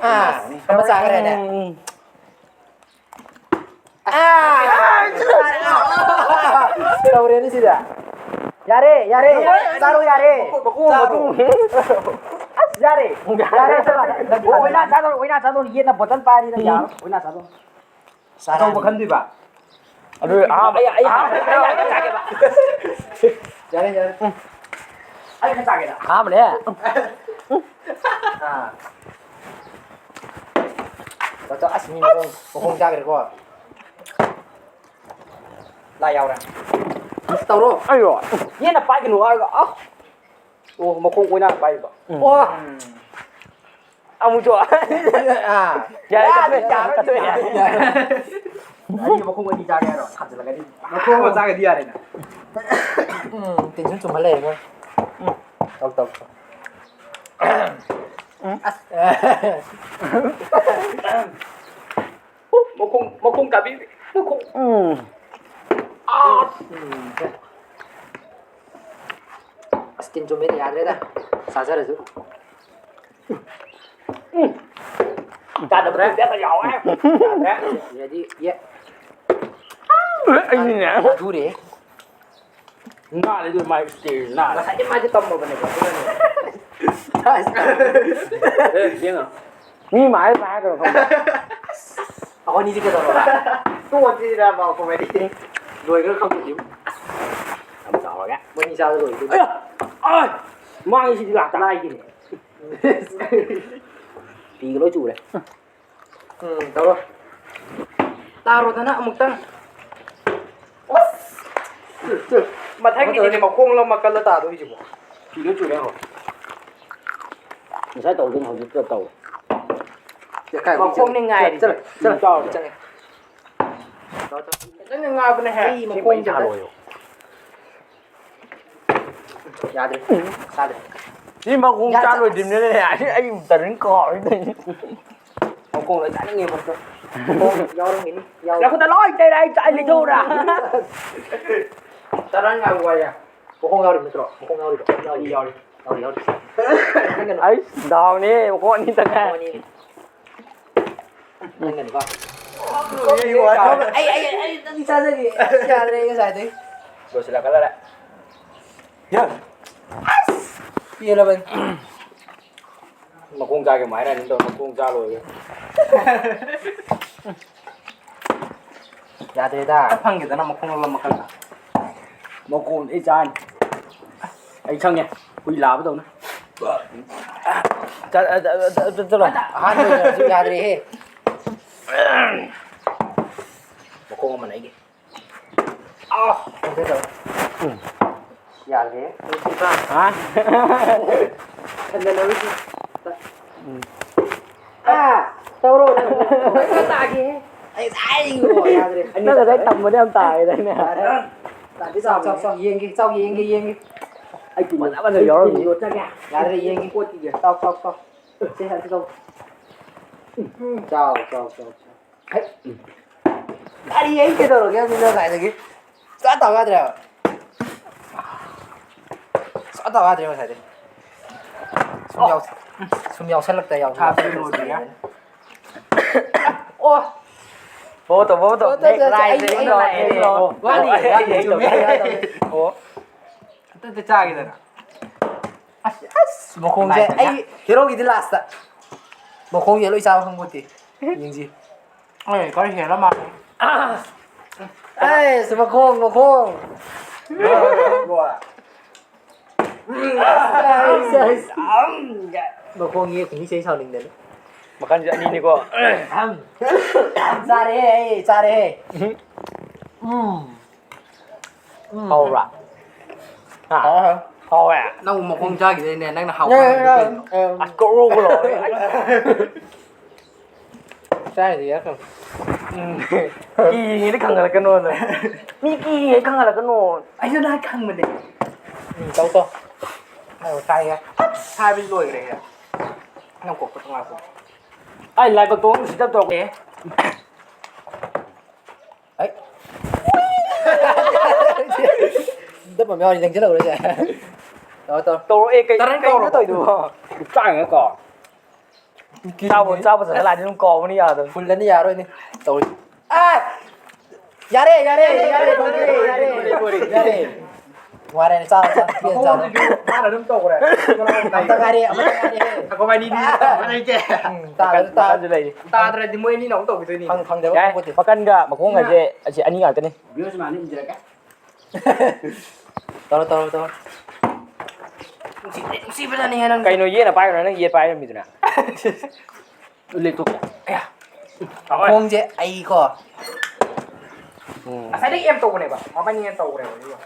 ꯑꯥ, ꯑꯃ ꯆꯥꯈ꯭ꯔꯦꯅꯦ꯫ ꯎꯝ꯫ ꯑꯥ! ꯇꯧꯔꯦꯅꯦ ꯁꯤꯗ꯫ ꯌꯥꯔꯦ, ꯌꯥꯔꯦ꯫ ꯆꯥꯔꯣ, ꯌꯥꯔꯦ꯫ ꯃꯈꯣꯡ, ꯃꯈꯣꯡ, ꯆꯥꯔꯣ꯫ ꯃꯈꯣꯡ꯫ ꯑꯁ, ꯌꯥꯔꯦ꯫ ꯌꯥꯔꯦ, ꯆꯠꯂꯣ꯫ ꯑꯣ, ꯑꯣꯏꯅꯥ ꯆꯥꯗꯧ, ꯑꯣꯏꯅꯥ ꯆꯥꯗꯧ꯫ ꯌꯦꯠꯅ ꯕꯣꯇꯜ ꯄꯥꯏꯔꯤꯗ ꯌꯥꯔꯣꯏ꯫ ꯑꯣꯏꯅꯥ ꯆꯥꯗꯧ꯫ ꯆꯥꯔꯅꯤ꯫ ꯑꯆꯧꯕ ꯈꯟꯗꯣꯏꯕ꯫ ꯑꯗꯨ ꯑꯍꯥꯟꯕ, ꯑꯩ, ꯑꯩ, ꯑꯍꯥꯟꯕ꯫ ꯑꯩ, ꯑꯩ, ꯑꯩ ꯆꯥꯒꯦꯕ꯫ ꯌꯥꯔꯦ, ꯌꯥꯔꯦ꯫ ꯑꯩ ꯈꯔ ꯆꯥꯒꯦꯗ꯫ ꯑꯍꯥꯟꯕꯅꯦ꯫ ꯑꯥ꯫ ꯇꯣ, ꯇꯣ, ꯑꯁ, ꯃꯤ ꯃꯈꯣꯡ, ꯃꯈꯣꯡ ꯆꯥꯈ꯭ꯔꯦꯀꯣ꯫ ꯂꯥꯏ ꯌꯥꯎꯔꯦ꯫ ꯇꯧꯔꯣ꯫ ꯑꯩꯔꯣ? ꯌꯦꯟꯅ ꯄꯥꯏꯒꯅꯨ ꯍꯥꯏꯔꯒ, ꯑ꯫ ꯑꯣ, ꯃꯈꯣꯡ ꯑꯣꯏꯅꯥꯅ ꯄꯥꯏꯔꯤꯕ꯫ ꯎꯝ꯫ ꯑꯣ꯫ ꯎꯝ꯫ ꯑꯃꯨꯛꯁꯨ꯫ ꯑꯥ꯫ ꯌꯥꯔꯦ, ꯌꯥꯔꯦ, ꯀꯠꯊꯣꯛꯑꯦ, ꯌꯥꯔꯦ, ꯀꯠꯊꯣꯛꯑꯦ꯫ ꯌꯥꯔꯦ꯫ ꯑꯅꯤ ꯃꯈꯣꯡ ꯑꯅꯤ ꯆꯥꯒꯦ ꯍꯥꯏꯔꯣ? ꯊꯥꯖꯤꯜꯂꯒꯗꯤ꯫ ꯃꯈꯣꯡ ꯑꯃ ꯆꯥꯒꯗꯤ ꯌꯥꯔꯦꯅ꯫ ꯎꯝ, tension ꯆꯨꯝꯍꯜ ꯂꯩꯔꯦ ꯃꯣꯏ꯫ ꯎꯝ, ꯇꯧ, ꯇꯧ, ꯇꯧ꯫ ꯎꯝ꯫ ꯑꯁ꯫ ꯎ, ꯃꯈꯣꯡ, ꯃꯈꯣꯡ ꯀꯥꯕꯤ, ꯃꯈꯣꯡ꯫ ꯎꯝ꯫ ꯑꯥ! ꯎꯝ꯫ ꯑꯁ, ꯇꯤꯟ ꯆꯨꯝꯃꯦ, ꯌꯥꯗ꯭ꯔꯦꯗ꯫ ꯆꯥꯖꯔꯁꯨ꯫ ꯎꯝ꯫ ꯆꯥꯗꯕ ꯌꯥꯗ꯭ꯔꯦ꯫ ꯇꯤꯟ ꯌꯥꯎꯋꯦ꯫ ꯌꯥꯗ꯭ꯔꯦ꯫ ꯁꯤꯗꯗꯤ ꯌꯦ꯫ ꯑꯩꯅꯤꯅꯦ꯫ ꯑꯗꯨꯔꯦ꯫ ꯅꯥꯜꯂꯦ ꯑꯗꯨ ꯃꯥꯏ ꯁ꯭ꯇꯦꯖ ꯅꯥꯜꯂꯦ꯫ ꯉꯁꯥꯏꯗꯤ ꯃꯥꯗꯤ ꯇꯝꯃꯕꯅꯦꯕ, ꯑꯗꯨꯅꯅꯦ꯫ ꯑꯦ, ꯌꯦꯡꯉꯣ꯫ ꯃꯤ ꯃꯥꯏ ꯃꯥꯏ ꯀꯩꯅꯣ ꯈꯪꯕ꯭ꯔꯥ? ꯑꯩꯈꯣꯏꯅꯤꯗꯤ ꯀꯩꯗꯧꯔꯕ? ꯇꯣꯛꯑꯁꯤꯔꯕ comedy? ꯂꯣꯏꯈ꯭ꯔ ꯈꯪꯄꯣꯠꯇꯦꯕ꯫ ꯌꯥꯝ ꯆꯥꯎꯔꯒꯦ꯫ ꯃꯣꯏꯅꯤ ꯆꯥꯕ ꯂꯣꯏꯗꯣꯏꯅꯦ꯫ ꯑꯌꯥ! ꯑꯥꯏ! ꯃꯥꯡꯉꯤ ꯁꯤꯗꯤ ꯂꯥꯛꯇ ꯂꯥꯏꯒꯤꯅꯦ꯫ ꯐꯤꯒ ꯂꯣꯏ ꯆꯨꯔꯦ꯫ ꯎꯝ, ꯇꯧꯔꯣ꯫ ꯇꯥꯔꯣꯗꯅ ꯑꯃꯨꯛꯇꯪ꯫ ꯃꯊꯪꯒꯤꯗꯤꯅꯦ ꯃꯈꯣꯡ ꯂꯣꯝ ꯃꯀꯜꯂ ꯇꯥꯗꯣꯏꯁꯤꯕꯣ꯫ ꯐꯤꯒ ꯆꯨꯔꯦ ꯌꯦꯡꯉꯣ꯫ ꯉꯁꯥꯏ ꯇꯧꯗꯣꯏꯅꯤ ꯍꯧꯖꯤꯛꯇ ꯇꯧ꯫ ꯃꯈꯣꯡꯅꯤ ꯉꯥꯏꯔꯤꯁꯦ꯫ ꯆꯠꯂꯣ, ꯆꯠꯂꯣ, ꯆꯠꯂꯣ꯫ ꯆꯪꯉꯦ꯫ ꯐꯖꯅ ꯉꯥꯕꯅꯦꯍꯦ꯫ ꯑꯩ ꯃꯈꯣꯡ ꯆꯠꯂꯦ꯫ ꯌꯥꯗ꯭ꯔꯦ꯫ ꯆꯥꯗ꯭ꯔꯦ꯫ ꯁꯤ ꯃꯈꯣꯡ ꯌꯥ-, ꯆꯥ ꯂꯣꯏꯗ꯭ꯔꯤꯕꯅꯤꯅꯦ꯫ ꯑꯩ, ꯑꯩ ꯇꯔꯟ ꯀꯥꯎꯔꯦ ꯇꯧꯔꯤꯁꯦ꯫ ꯃꯈꯣꯡ ꯂꯣꯏ ꯆꯥꯅꯤꯡꯉꯦ ꯃꯈꯣꯡ꯫ ꯌꯥꯎꯔꯝꯒꯤꯅꯤ꯫ ꯌꯥꯎ-, ꯅꯈꯨꯠꯇ ꯂꯣꯏ ꯇꯩꯔꯦ, ꯑꯩ, ꯑꯩ ꯂꯩꯊꯣꯛꯎꯔꯥ? ꯇꯔꯥ ꯉꯥꯏꯕ ꯋꯥꯏꯌꯦ꯫ ꯃꯈꯣꯡ ꯌꯥꯎꯔꯤꯕ ꯅꯠꯇ꯭ꯔꯣ? ꯃꯈꯣꯡ ꯌꯥꯎꯔꯤꯕ? ꯌꯥꯎꯔꯤ, ꯌꯥꯎꯔꯤ꯫ ꯌꯥꯎꯔꯤ, ꯌꯥꯎꯔꯤ꯫ ꯅꯪꯒꯅꯨ꯫ ꯑꯩꯁ, ꯗꯥꯎꯅꯤ, ꯃꯈꯣꯡ ꯑꯅꯤ ꯇꯪ ꯉꯥꯏ꯫ ꯃꯈꯣꯡ ꯑꯅꯤ꯫ ꯅꯪꯒꯅꯨꯀꯣ꯫ ꯑꯩ, ꯑꯩ, ꯑꯩ, ꯑꯩ ꯅꯪ ꯆꯥꯖꯒꯦ꯫ ꯑꯁ, ꯌꯥꯗ꯭ꯔꯦ, ꯑꯩ ꯉꯁꯥꯏꯗꯩ꯫ ꯂꯣꯏꯁꯤꯜꯂꯛꯀꯗꯧꯔꯦ꯫ ꯄꯦꯜꯂꯕꯅꯤ꯫ ꯃꯈꯣꯡ ꯆꯥꯒꯦ ꯑꯃꯨꯛ ꯍꯥꯏꯔꯛꯑꯅꯤ ꯇꯧꯔꯦ, ꯃꯈꯣꯡ ꯆꯥ ꯂꯣꯏꯔꯦ꯫ ꯌꯥꯗ꯭ꯔꯦꯗ꯫ ꯐꯪꯒꯦꯗꯅ ꯃꯈꯣꯡ ꯑꯃ ꯃꯈꯜ꯫ ꯃꯈꯣꯡ ꯑꯩ ꯆꯥꯅꯤ꯫ ꯑꯩ ꯈꯪꯉꯦ꯫ ꯍꯨꯏ ꯂꯥꯕꯗꯧꯅ꯫ ꯆꯠ-, ꯑ, ꯑ, ꯑ, ꯑ, ꯆꯠꯂꯣ꯫ ꯑꯍꯥꯟꯕ ꯑꯣꯏꯅ ꯍꯧꯖꯤꯛ ꯌꯥꯗ꯭ꯔꯦꯍꯦ꯫ ꯃꯈꯣꯡ ꯑꯃꯅ ꯑꯩꯒꯤ꯫ ꯑꯥ! ꯌꯥꯗ꯭ꯔꯦ꯫ ꯍꯥ? ꯍꯟꯖꯜꯂꯔꯣꯏꯁꯤ꯫ ꯑꯥ! ꯇꯧꯔꯣ, ꯅꯪ, ꯅꯪ ꯈꯔ ꯇꯥꯒꯦꯍꯦ꯫ ꯑꯩ ꯉꯁꯥꯏ ꯌꯥꯗ꯭ꯔꯦ꯫ ꯅꯪ ꯉꯁꯥꯏ ꯇꯝꯕꯗ ꯌꯥꯝ ꯇꯥꯔꯦꯗꯥꯏꯅꯦ? ꯌꯥꯔꯦ꯫ ꯇꯥꯗꯤ ꯆꯥꯎ, ꯆꯥꯎ, ꯆꯥꯎ, ꯌꯦꯡꯒꯦ, ꯆꯥꯎ, ꯌꯦꯡꯒꯦ, ꯌꯦꯡꯒꯦ꯫ ꯑꯩ ꯇꯤꯟ ꯃꯆꯥ ꯃꯆꯥ ꯌꯥꯎꯔꯝꯃꯤ꯫ ꯌꯥꯗ꯭ꯔꯦ, ꯌꯦꯡꯒꯦ꯫ ꯆꯥꯎ, ꯆꯥꯎ, ꯆꯥꯎ꯫ ꯁꯦ, ꯑꯁꯤ ꯆꯥꯎ꯫ ꯆꯥꯎ, ꯆꯥꯎ, ꯆꯥꯎ, ꯆꯥꯎ꯫ ꯍꯩ꯫ ꯀꯔꯤ ꯑꯩ ꯀꯩꯗꯧꯔꯒꯦ ꯍꯥꯏꯕꯅꯤꯗ ꯉꯁꯥꯏꯗꯒꯤ? ꯁꯨꯡꯇꯥ ꯇꯥꯎ ꯌꯥꯗ꯭ꯔꯦ ꯍꯥꯏꯕ꯫ ꯁꯨꯡꯇꯥ ꯇꯥꯎ ꯌꯥꯗ꯭ꯔꯦ ꯉꯁꯥꯏꯗꯒꯤ꯫ ꯁꯨꯝ ꯌꯥꯎ-, ꯁꯨꯝ ꯌꯥꯎꯁꯜꯂꯛꯇ ꯌꯥꯎ-, ꯊꯥ ꯇꯔꯨꯛ ꯂꯣꯏꯗ꯭ꯔꯤꯌꯦ꯫ ꯑꯣ꯫ Photo, photo. ꯐꯣꯇꯣ, ꯅꯦꯛ ꯐꯣꯇꯣ, ꯂꯥꯏ, ꯑꯩ, ꯅꯦꯛ ꯑꯩ, ꯂꯥꯏ, ꯑꯩ, ꯅꯦꯛ ꯂꯥꯏ꯫ ꯑꯣ꯫ ꯋꯥꯠꯂꯤ, ꯑꯩ, ꯋꯥꯠꯂꯤ, ꯑꯩ, ꯆꯨꯝꯃꯦ, ꯆꯨꯝꯃꯦ꯫ ꯋꯥꯠꯂꯤ꯫ ꯑꯣ꯫ ꯑꯝꯇ ꯆꯥꯒꯦꯗꯅ꯫ ꯑꯁ, ꯑꯁ, ꯃꯈꯣꯡꯁꯦ ꯂꯥꯏꯗꯅ꯫ ꯑꯩ ꯍꯦꯔꯣꯒꯤꯗꯤ ꯂꯥꯁꯇ꯫ ꯃꯈꯣꯡꯁꯦ ꯂꯣꯏ ꯆꯥꯕ ꯈꯪꯄꯣꯠꯇꯦ꯫ ꯌꯦꯡꯁꯤ꯫ ꯑꯩ ꯈꯔ ꯍꯦꯜꯂ ꯃꯥꯜꯂꯦ꯫ ꯑꯩꯁ, ꯃꯈꯣꯡ, ꯃꯈꯣꯡ꯫ ꯑꯩꯁ, ꯑꯩꯁ꯫ ꯃꯈꯣꯡ ꯌꯦꯛꯈꯤꯅꯤ ꯁꯤ ꯑꯩ ꯁꯥꯎꯅꯤꯡꯗꯅ꯫ ꯃꯈꯜꯁꯦ ꯑꯅꯤꯅꯤꯀꯣ꯫ ꯆꯥꯔꯦꯍꯦ, ꯑꯩ ꯆꯥꯔꯦꯍꯦ꯫ ꯎꯝ꯫ ꯎꯝ꯫ ꯍꯥꯎꯕ꯭ꯔꯥ? ꯍꯥ? ꯍꯥꯎꯋꯦ, ꯍꯥꯎꯋꯦ꯫ ꯍꯥꯎꯋꯦ? ꯅꯪ ꯃꯈꯣꯡ ꯆꯥꯈꯤꯗꯣꯏꯅꯦ, ꯅꯪꯅ ꯍꯥꯎꯕ ꯌꯥꯏ, ꯍꯥꯏꯕꯗꯣ ꯌꯥꯏ, ꯀꯩꯅꯣ? ꯌꯥꯏ꯫ ꯑꯁ, ꯀꯣꯛ ꯂꯣꯛ ꯂꯣꯛꯑꯦ꯫ ꯆꯥꯔꯤꯗꯤ ꯌꯥꯈ꯭ꯔꯕ꯫ ꯎꯝ꯫ ꯀꯤꯔꯤꯉꯩꯗ ꯈꯪꯒꯠꯂꯛꯀꯅꯣ ꯑꯗꯣ꯫ ꯃꯤ ꯀꯤꯔꯤꯉꯩꯗ ꯈꯪꯒꯠꯂꯛꯀꯅꯣ꯫ ꯑꯩꯁꯨ ꯅꯍꯥꯟ ꯈꯪꯕꯅꯦ꯫ ꯎꯝ, ꯇꯧ, ꯇꯧ꯫ ꯑꯧ, ꯆꯥꯏꯌꯦ꯫ ꯁꯥꯏꯕꯗꯤ ꯂꯣꯏꯈ꯭ꯔꯦ꯫ ꯅꯪ ꯀꯣꯛꯄꯗꯣ ꯉꯥꯏꯈꯣ꯫ ꯑꯩ ꯂꯥꯏꯕꯛ ꯇꯣꯡ ꯁꯤꯗ ꯇꯧꯔꯛꯑꯦ꯫ ꯑꯩ꯫ ꯗꯞ ꯑꯃ ꯌꯥꯎꯔꯤ, ꯂꯦꯡꯁꯤꯜꯍꯧꯔꯁꯦ꯫ ꯇꯧꯔꯣ, ꯇꯧꯔꯣ꯫ ꯇꯧꯔꯛꯑꯦ, ꯀꯩ-, ꯇꯔꯟ ꯀꯩꯅꯣ ꯀꯧꯔꯕꯣ? ꯇꯧꯔꯤꯗꯨꯕꯣ? ꯆꯥꯡꯉꯦꯀꯣ꯫ ꯆꯥꯕ, ꯆꯥꯕ ꯆꯠꯂ ꯂꯥꯛꯑꯗꯤ ꯑꯗꯨꯝ ꯀꯥꯎꯕꯅꯤ ꯌꯥꯗꯕꯅꯤ꯫ ꯐꯨꯜꯂꯅꯤ ꯌꯥꯔꯣꯏꯅꯦ꯫ ꯇꯧꯔꯤ꯫ ꯑꯥ! ꯌꯥꯔꯦ, ꯌꯥꯔꯦ, ꯌꯥꯔꯦ, ꯌꯥꯔꯦ, ꯌꯥꯔꯦ, ꯌꯥꯔꯦ꯫ ꯌꯥꯔꯦ꯫ ꯋꯥꯔꯦ, ꯆꯥꯔꯣ, ꯆꯥꯔꯣ, ꯄꯦꯟꯅ ꯆꯥꯔꯣ꯫ ꯃꯈꯣꯡꯗꯨꯁꯨ ꯃꯥꯅ ꯑꯗꯨꯝ ꯇꯧꯈ꯭ꯔꯦ꯫ ꯑꯝꯇ ꯉꯥꯏꯔꯦ, ꯑꯃꯇ ꯉꯥꯏꯔꯦꯍꯦ꯫ ꯑꯩꯈꯣꯏ ꯃꯅꯤꯗꯤ ꯇꯧꯈ꯭ꯔꯦ, ꯏꯆꯦ꯫ ꯎꯝ, ꯇꯥꯗ꯭ꯔꯗꯤ ꯇꯥ-, ꯃꯈꯜꯁꯨ ꯂꯩꯔꯤ꯫ ꯇꯥꯗ꯭ꯔꯗꯤ ꯃꯣꯏ ꯑꯅꯤꯅ ꯑꯃꯨꯛ ꯇꯧꯈꯤꯗꯣꯏꯅꯤ꯫ ꯐꯪ-, ꯐꯪꯗꯕ ꯌꯥꯏ, ꯈꯪꯄꯣꯠꯇꯦ꯫ ꯃꯈꯟꯒ ꯃꯈꯣꯡꯒꯁꯦ ꯑꯁꯤ ꯑꯅꯤ ꯉꯥꯛꯇꯅꯤ꯫ ꯚ꯭ꯌꯨꯁ ꯃꯥꯅ ꯏꯟꯖꯔꯛꯀꯦ꯫ ꯇꯧꯔꯣ, ꯇꯧꯔꯣ, ꯇꯧꯔꯣ꯫ ꯅꯨꯡꯁꯤꯕꯅꯦ, ꯅꯨꯡꯁꯤꯕꯖꯥꯠꯅꯤꯍꯦ ꯅꯪ꯫ ꯀꯩꯅꯣ ꯌꯦꯠꯅ ꯄꯥꯏꯔꯣ, ꯅꯪ ꯌꯦꯠ ꯄꯥꯏꯔꯝꯃꯤꯗꯨꯅ? ꯂꯦꯛꯊꯣꯛꯀꯦ꯫ ꯑꯌꯥ꯫ ꯈꯣꯡꯁꯦ ꯑꯩꯀꯣ꯫ ꯎꯝ꯫ ꯉꯁꯥꯏꯗꯒꯤ ꯑꯦꯝ ꯇꯧꯕꯅꯦꯕ, ꯃꯕꯥꯅꯤ ꯑꯦꯝ ꯇꯧꯈ꯭ꯔꯦꯕ, ꯑꯗꯨꯒ꯫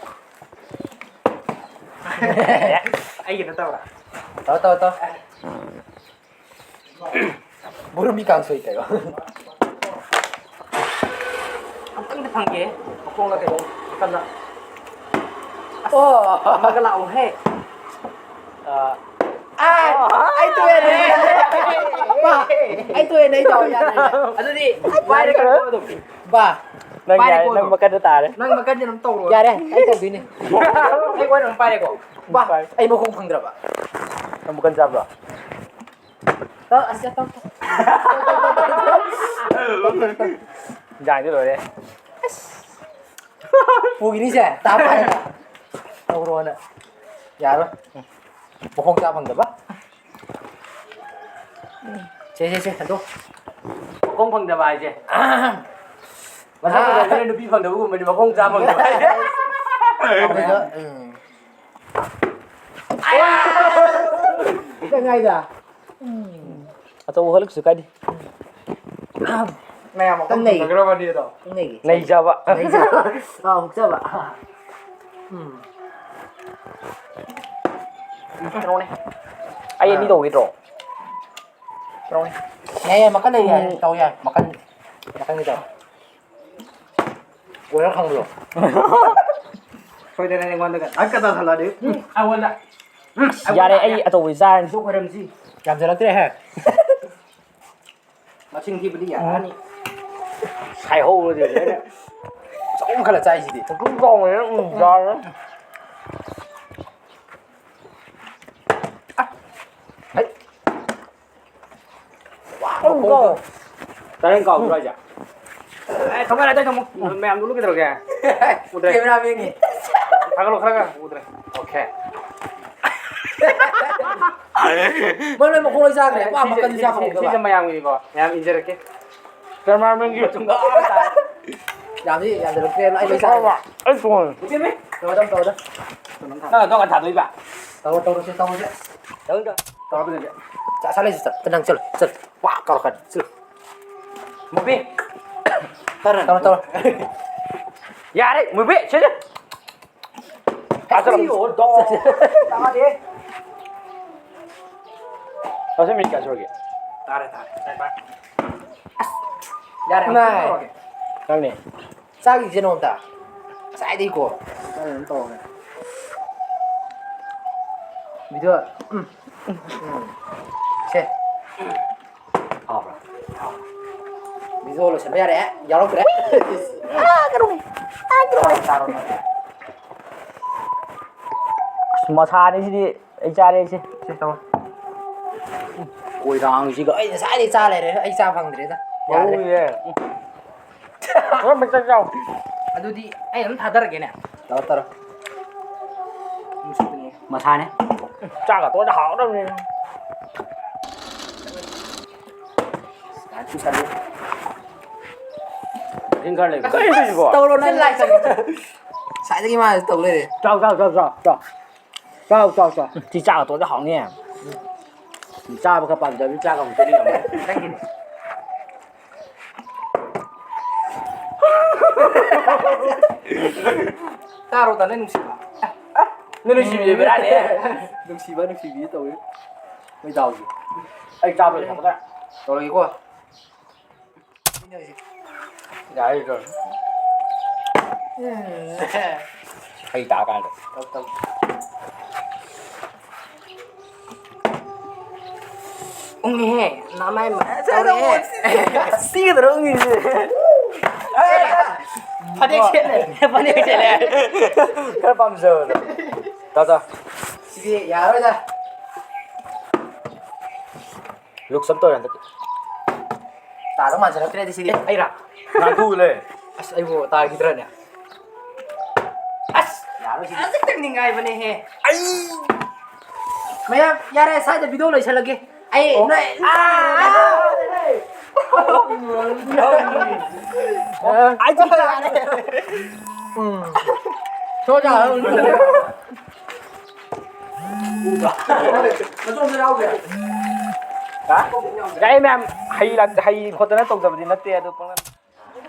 ꯑꯩꯒꯤ ꯅꯠꯇꯕ꯭ꯔꯥ? ꯇꯧ, ꯇꯧ, ꯇꯧ꯫ ꯕꯣꯔꯨꯝ ꯃꯤ ꯀꯥꯡꯁꯣꯏ ꯀꯩꯅꯣ꯫ ꯑꯝꯇꯪꯗꯤ ꯐꯪꯒꯦ, ꯃꯈꯣꯡꯂ ꯀꯩꯅꯣ, ꯀꯟꯅ꯫ ꯑꯣ꯫ ꯑꯃꯒ ꯂꯥꯛꯑꯣꯍꯦ꯫ ꯑꯥ꯫ ꯑꯥ, ꯑꯩ ꯇꯣꯛꯑꯦꯅꯦ꯫ ꯕꯥ, ꯑꯩ ꯇꯣꯛꯑꯦꯅꯦ, ꯑꯩ ꯇꯧ ꯌꯥꯗ꯭ꯔꯦꯅꯦ꯫ ꯑꯗꯨꯗꯤ ꯄꯥꯏꯔꯒ ꯑꯗꯨꯝ꯫ ꯕꯥ꯫ ꯅꯪ ꯄꯥꯏꯔꯦꯀꯣ ꯌꯥꯔꯦ, ꯅꯪ ꯑꯗꯨꯝ꯫ ꯃꯈꯟꯗ ꯇꯥꯔꯦ꯫ ꯅꯪ ꯃꯈꯟꯁꯦ ꯑꯗꯨꯝ ꯇꯧꯔꯣ꯫ ꯌꯥꯔꯦ, ꯑꯩ ꯇꯧꯗꯣꯏꯅꯦ꯫ ꯑꯩ ꯑꯣꯏꯅ ꯑꯗꯨꯝ ꯄꯥꯏꯔꯦꯀꯣ꯫ ꯕꯥ, ꯄꯥꯏ꯫ ꯑꯩ ꯃꯈꯣꯡ ꯐꯪꯗ꯭ꯔꯕ꯫ ꯅꯪ ꯃꯈꯟ ꯆꯥꯕ꯭ꯔꯣ? ꯑ, ꯑꯁ, ꯇꯧ, ꯇꯧ꯫ ꯏꯟꯖꯥꯡꯗꯤ ꯂꯣꯏꯔꯦ꯫ ꯄꯨꯈꯤꯅꯤꯁꯦ, ꯇꯥ ꯄꯥꯏ꯫ ꯇꯧꯔꯣꯅ꯫ ꯌꯥꯔꯣꯏ꯫ ꯃꯈꯣꯡ ꯆꯥ ꯐꯪꯗꯕ꯫ ꯁꯦ, ꯁꯦ, ꯁꯦ, ꯍꯟꯗꯣꯛ꯫ ꯃꯈꯣꯡ ꯐꯪꯗꯕ ꯍꯥꯏꯁꯦ꯫ ꯃꯁꯛ ꯐꯖꯕꯅ ꯅꯨꯄꯤ ꯐꯪꯗꯕꯒꯨꯝꯕꯅꯤ, ꯃꯈꯣꯡ ꯆꯥ ꯐꯪꯗꯕ ꯍꯥꯏꯁꯦ꯫ ꯑꯗꯨꯗ, ꯎꯝ꯫ ꯈꯤꯇꯪ ꯉꯥꯏꯗ꯫ ꯑꯆꯧꯕ ꯍꯣꯜꯂꯛꯁꯨ ꯀꯥꯏꯗꯦ꯫ ꯃꯌꯥꯝ ꯃꯈꯣꯡ ꯇꯝꯅꯩ꯫ ꯐꯪꯅꯈ꯭ꯔꯕꯅꯤ ꯑꯗꯣ꯫ ꯇꯝꯅꯩꯒꯦ꯫ ꯅꯩꯖꯕ꯫ ꯅꯩꯖꯕ꯫ ꯑꯥ, ꯍꯨꯛꯆꯕ꯫ ꯎꯝ꯫ ꯀꯩꯅꯣꯅꯦ꯫ ꯑꯩ ꯑꯅꯤ ꯇꯧꯈꯤꯗ꯭ꯔꯣ? ꯀꯩꯅꯣꯅꯦ꯫ ꯌꯥꯏ, ꯌꯥꯏ, ꯃꯈꯜ ꯂꯩ, ꯌꯥꯏ, ꯎꯝ꯫ ꯇꯧ ꯌꯥꯏ, ꯃꯈꯜ, ꯃꯈꯜꯒꯤ ꯇꯧ꯫ ꯀꯣꯏꯔ ꯈꯪꯕ꯭ꯔꯣ? ꯁꯣꯏꯗꯅ ꯑꯩꯉꯣꯟꯗꯒ ꯍꯛꯀ ꯇꯧꯁꯜꯂꯗꯤ꯫ ꯎꯝ, ꯑꯩꯉꯣꯟꯗ꯫ ꯎꯝ, ꯌꯥꯔꯦ, ꯑꯩꯉꯣꯟꯗ꯫ ꯑꯩ ꯑꯆꯧꯕꯁꯤ ꯆꯥꯔꯅꯤ꯫ ꯁꯨ ꯈꯣꯏꯔꯝꯁꯤ꯫ ꯌꯥꯝꯖꯜꯂꯛꯇ꯭ꯔꯦꯍꯦ꯫ ꯃꯁꯤꯡ ꯊꯤꯕꯗꯤ ꯌꯥꯔꯛꯑꯅꯤ꯫ ꯁꯥꯏꯍꯧꯔꯗꯤ ꯑꯩꯅ ꯆꯥꯎꯅ ꯈꯜꯂ ꯆꯥꯏꯁꯤꯗꯤ꯫ ꯆꯥꯎꯅ ꯆꯥꯎꯅ ꯎꯝ ꯌꯥꯔꯦ꯫ ꯍꯩ꯫ ꯋꯥ, ꯃꯈꯣꯡꯗꯣ꯫ ꯇꯔꯦꯡ ꯀꯥꯎꯗ꯭ꯔꯣ ꯍꯥꯏꯁꯦ? ꯑꯦ, ꯊꯝꯃꯣ, ꯑꯇꯩ ꯊꯝꯃꯣ꯫ ꯃꯌꯥꯝꯗꯨ ꯂꯨ ꯀꯩꯗꯧꯔꯒꯦ? ꯎꯗ꯭ꯔꯦ꯫ ꯀꯦꯃꯦꯔꯥꯃꯦꯟꯒꯤ꯫ ꯊꯥꯒꯠꯂꯣ ꯈꯔꯒ꯫ ꯎꯗ꯭ꯔꯦ꯫ ꯑꯣꯀꯦ꯫ ꯃꯣꯏ ꯂꯣꯏ ꯃꯈꯣꯡ ꯂꯣꯏ ꯆꯥꯈ꯭ꯔꯦ꯫ ꯁꯤꯁꯦ, ꯄꯥ ꯃꯈꯟ ꯁꯤꯁꯦ, ꯆꯥ ꯁꯤꯁꯦ, ꯐꯪꯍꯧꯗꯕ꯫ ꯁꯤꯁꯦ ꯃꯌꯥꯝꯒꯤꯅꯤꯀꯣ꯫ ꯃꯌꯥꯝ ꯏꯟꯖꯔꯛꯀꯦ꯫ ꯀꯦꯃꯦꯔꯥꯃꯦꯟꯒꯤ꯫ ꯃꯆꯨꯝ ꯉꯥꯛ ꯇꯥꯔꯦ꯫ ꯌꯥꯝꯗꯤ ꯌꯥꯝꯖꯜꯂꯛꯇ꯭ꯔꯦ꯫ ꯑꯩ ꯂꯣꯏ ꯆꯥꯈ꯭ꯔꯦ꯫ ꯑꯩ ꯊꯣꯡꯉꯦ꯫ ꯎꯗꯦꯃꯤ꯫ ꯇꯧꯔꯣ, ꯇꯧꯔꯣ, ꯇꯧꯔꯣ꯫ ꯅꯪ ꯑꯗꯣ ꯊꯥꯗꯣꯛꯏꯕ? ꯇꯧꯔꯣ, ꯇꯧꯔꯣ, ꯁꯦ, ꯇꯧꯔꯣ, ꯁꯦ꯫ ꯇꯧꯔꯣ, ꯇꯧꯔꯣ꯫ ꯇꯧꯔꯣ, ꯇꯧꯔꯣ꯫ ꯆꯥ-, ꯆꯥꯁꯜꯂꯁꯤ, ꯆꯠ-, ꯅꯪ ꯆꯠꯂꯣ, ꯆꯠꯂꯣ꯫ ꯋꯥ, ꯀꯧꯔꯛꯀꯅꯤ, ꯆꯠꯂꯣ꯫ ꯃꯨꯕꯤ꯫ ꯇꯧꯔꯣ, ꯇꯧꯔꯣ, ꯇꯧꯔꯣ꯫ ꯌꯥꯔꯦ, ꯃꯨꯕꯤ, ꯁꯦ, ꯁꯦ꯫ ꯆꯥꯁꯜꯂꯣ꯫ ꯑꯩ ꯌꯣ, ꯗꯣ꯫ ꯇꯥꯗꯦ꯫ ꯆꯥꯁꯜ ꯃꯤꯅꯤꯠ ꯀꯌꯥ ꯁꯨꯔꯒꯦ? ꯇꯥꯔꯦ, ꯇꯥꯔꯦ꯫ ꯕꯥꯏ, ꯕꯥꯏ꯫ ꯑꯁ, ꯌꯥꯔꯦ, ꯏꯃꯥꯏ꯫ ꯑꯃꯨꯛ ꯇꯧꯔꯒꯦ꯫ ꯅꯪꯅꯦ꯫ ꯆꯥꯈꯤꯁꯦ ꯅꯣꯡꯃꯇ꯫ ꯉꯁꯥꯏꯗꯩꯀꯣ꯫ ꯑꯩ ꯑꯗꯨꯝ ꯇꯧꯔꯒꯦ꯫ ꯚꯤꯗꯤꯑꯣ, ꯎꯝ꯫ ꯎꯝ꯫ ꯁꯦ꯫ ꯍꯥꯎꯕ꯭ꯔꯥ? ꯍꯥꯎ꯫ ꯚꯤꯗꯤꯑꯣ ꯂꯣꯏꯁꯤꯟꯕ ꯌꯥꯔꯦ꯫ ꯌꯥꯎꯔꯛꯇ꯭ꯔꯦ꯫ ꯑꯥ, ꯀꯩꯅꯣꯅꯦ꯫ ꯑꯥ, ꯀꯩꯅꯣꯅꯦ꯫ ꯆꯥꯔꯣ, ꯆꯥꯔꯣ ꯅꯪ꯫ ꯑꯁ, ꯃꯁꯥꯅꯤ ꯁꯤꯗꯤ꯫ ꯑꯩ ꯆꯥꯔꯦ ꯑꯩꯁꯦ꯫ ꯁꯤ ꯇꯧ꯫ ꯀꯣꯏꯔꯥꯡꯁꯤꯒ ꯑꯩ ꯉꯁꯥꯏꯗꯩ ꯆꯥ ꯂꯩꯔꯦ꯫ ꯑꯩ ꯆꯥ ꯐꯪꯗ꯭ꯔꯦꯗ꯫ ꯌꯥꯗ꯭ꯔꯦ꯫ ꯃꯔꯨꯅꯦ꯫ ꯎꯝ꯫ ꯈꯔ ꯃꯆꯥ ꯆꯥꯎ꯫ ꯑꯗꯨꯗꯤ ꯑꯩ ꯑꯗꯨꯝ ꯊꯥꯗꯔꯒꯦꯅꯦ꯫ ꯇꯧꯔꯣ, ꯇꯧꯔꯣ꯫ ꯃꯁꯥꯅꯦ꯫ ꯆꯥꯛꯀ ꯇꯣꯠꯂꯗꯤ ꯍꯥꯎꯗꯧꯅꯤ꯫ ꯏꯁꯤꯡ ꯈꯔ ꯂꯩꯕ꯫ ꯀꯩꯅꯣ ꯍꯥꯏꯁꯤꯕꯣ? ꯇꯧꯔꯣ, ꯅꯪ ꯂꯥꯏ ꯆꯪꯉꯛꯑꯣ꯫ ꯉꯁꯥꯏꯗꯒꯤ ꯃꯥꯅ ꯇꯧ ꯂꯩꯔꯦ꯫ ꯆꯥꯎ, ꯆꯥꯎ, ꯆꯥꯎ, ꯆꯥꯎ, ꯆꯥꯎ꯫ ꯆꯥꯎ, ꯆꯥꯎ, ꯆꯥꯎ꯫ ꯎꯝ, ꯁꯤ ꯆꯥꯛꯀ ꯇꯣꯠꯂꯗꯤ ꯍꯥꯎꯅꯤ꯫ ꯎꯝ, ꯆꯥꯕ ꯈꯔ ꯄꯥꯝꯖꯕꯅꯤ, ꯆꯥꯛꯀ ꯑꯃꯨꯛ ꯇꯣꯠꯅꯤꯡꯉꯝꯃꯣꯏ꯫ ꯅꯪꯒꯤꯅꯦ꯫ ꯇꯥꯔꯣ, ꯇꯥꯅꯦ, ꯅꯨꯡꯁꯤꯕ꯫ ꯅꯪ ꯅꯨꯡꯁꯤꯕꯤꯁꯦ ꯕꯦꯔꯥꯅꯦ꯫ ꯅꯨꯡꯁꯤꯕ, ꯅꯨꯡꯁꯤꯕꯤ ꯇꯧꯏ꯫ ꯃꯣꯏ ꯗꯥꯎꯁꯦ꯫ ꯑꯩ ꯆꯥꯕ ꯂꯣꯏꯔꯦ꯫ ꯇꯧꯔꯒꯦꯀꯣ꯫ ꯌꯥꯔꯦ, ꯇꯧꯔꯦ꯫ ꯍꯩ ꯇꯥ ꯀꯥꯟꯗ꯫ ꯇꯧ, ꯇꯧ꯫ ꯎꯪꯉꯦꯍꯦ, ꯅꯃꯥꯏ ꯃ-, ꯇꯧꯔꯦꯍꯦ꯫ ꯁꯤꯒꯗ꯭ꯔꯣ ꯎꯪꯉꯤꯁꯦ? ꯐꯅꯦꯛ ꯁꯦꯠꯂꯦ, ꯐꯅꯦꯛ ꯁꯦꯠꯂꯦ꯫ ꯈꯔ ꯄꯥꯝꯖꯕꯗꯣ꯫ ꯇꯥ, ꯇꯥ꯫ ꯁꯤꯗꯤ ꯌꯥꯔꯣꯏꯗ꯫ ꯂꯨꯛꯁ ꯑꯃ ꯇꯧꯔꯦ ꯍꯟꯗꯛꯇꯤ꯫ ꯇꯥꯗꯧ ꯃꯥꯟꯁꯤꯜꯂꯛꯇ꯭ꯔꯦꯗꯤ ꯁꯤꯗꯤ꯫ ꯑꯦ, ꯑꯩꯔꯥ? ꯉꯥꯡꯊꯣꯛꯎ ꯂꯩ꯫ ꯑꯁ, ꯑꯩꯕꯨ ꯇꯥꯈꯤꯗ꯭ꯔꯅꯦ? ꯑꯁ! ꯌꯥꯔꯣꯏ ꯁꯤꯗꯤ꯫ ꯈꯖꯤꯛꯇꯪꯗꯤ ꯉꯥꯏꯕꯅꯦꯍꯦ꯫ ꯑꯩ! ꯃꯌꯥꯝ, ꯌꯥꯔꯦ, ꯁ꯭ꯋꯥꯏꯗ ꯚꯤꯗꯤꯑꯣ ꯂꯣꯏꯁꯤꯜꯂꯒꯦ꯫ ꯑꯩ ꯑꯣ꯫ ꯅꯣꯏ, ꯑꯥ! ꯑꯥ! ꯑꯥ! ꯑꯩ ꯌꯥꯔꯦ꯫ ꯎꯝ꯫ ꯁꯣꯖꯥ꯫ ꯌꯥꯏ ꯃꯌꯥꯝ, ꯍꯩ ꯂꯥꯛ-, ꯍꯩ ꯈꯣꯠꯇꯅ ꯇꯧꯗꯕꯗꯤ ꯅꯠꯇꯦ, ꯑꯗꯣ ꯄꯪ-,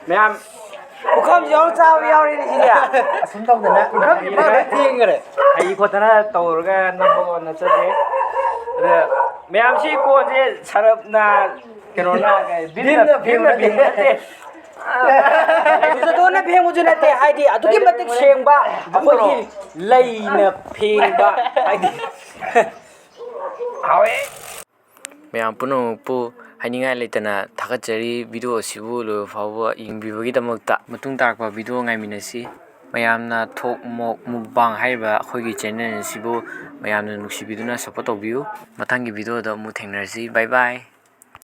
ꯃꯌꯥꯝ ꯄꯨꯈꯝꯁꯨ ꯌꯥꯎꯔ ꯆꯥꯕ ꯌꯥꯎꯔꯦꯅꯦ ꯁꯤꯗꯤ꯫ ꯑꯁꯨꯝ ꯇꯧꯗꯅ ꯄꯨꯈꯝ ꯂꯣꯏ ꯊꯦꯡꯈ꯭ꯔꯦ꯫ ꯍꯩ ꯈꯣꯠꯇꯅ ꯇꯧꯔꯒ ꯅꯝꯕ ꯅꯠꯆꯗꯦ꯫ ꯑꯗ ꯃꯌꯥꯝꯁꯤ ꯀꯣꯟꯁꯦ ꯁꯔꯞꯅ, ꯀꯩꯅꯣꯅ, ꯚꯤꯝꯅ, ꯚꯤꯝꯅ ꯚꯤꯝꯅ ꯐꯦꯡꯕ ꯅꯠꯇꯦ꯫ ꯖꯣꯖꯣꯅ ꯐꯦꯡꯕꯁꯨ ꯅꯠꯇꯦ, ꯍꯥꯏꯗꯤ ꯑꯗꯨꯛꯀꯤ ꯃꯇꯤꯛ ꯁꯦꯡꯕ, ꯑꯩꯈꯣꯏꯒꯤ ꯂꯩꯅ ꯐꯦꯡꯕ, ꯍꯥꯏꯗꯤ ꯍꯥꯎꯋꯦ꯫ ꯃꯌꯥꯝ ꯄꯨꯝꯅꯃꯛꯄꯨ ꯍꯥꯏꯅꯤꯡꯉꯥꯏ ꯂꯩꯇꯅ ꯊꯥꯒꯠꯆꯔꯤ, ꯚꯤꯗꯤꯑꯣ ꯑꯁꯤꯕꯨ ꯂꯣꯏꯕ ꯐꯥꯎꯕ ꯌꯦꯡꯕꯤꯕꯒꯤꯗꯃꯛꯇ꯫ ꯃꯇꯨꯡ ꯇꯥꯔꯛꯄ ꯚꯤꯗꯤꯑꯣ ꯉꯥꯏꯃꯤꯟꯅꯁꯤ꯫ ꯃꯌꯥꯝꯅ ꯊꯣꯛ ꯃꯣꯛ ꯃꯨꯛꯕꯥꯡ ꯍꯥꯏꯔꯤꯕ ꯑꯩꯈꯣꯏꯒꯤ ꯆꯦꯅꯦꯜ ꯑꯁꯤꯕꯨ ꯃꯌꯥꯝꯅ ꯅꯨꯡꯁꯤꯕꯤꯗꯨꯅ ꯁꯞꯄꯣꯔꯠ ꯇꯧꯕꯤꯌꯨ꯫ ꯃꯊꯪꯒꯤ ꯚꯤꯗꯤꯑꯣꯗ ꯑꯃꯨꯛ ꯊꯦꯡꯅꯔꯁꯤ꯫ ꯕꯥꯏ ꯕꯥꯏ꯫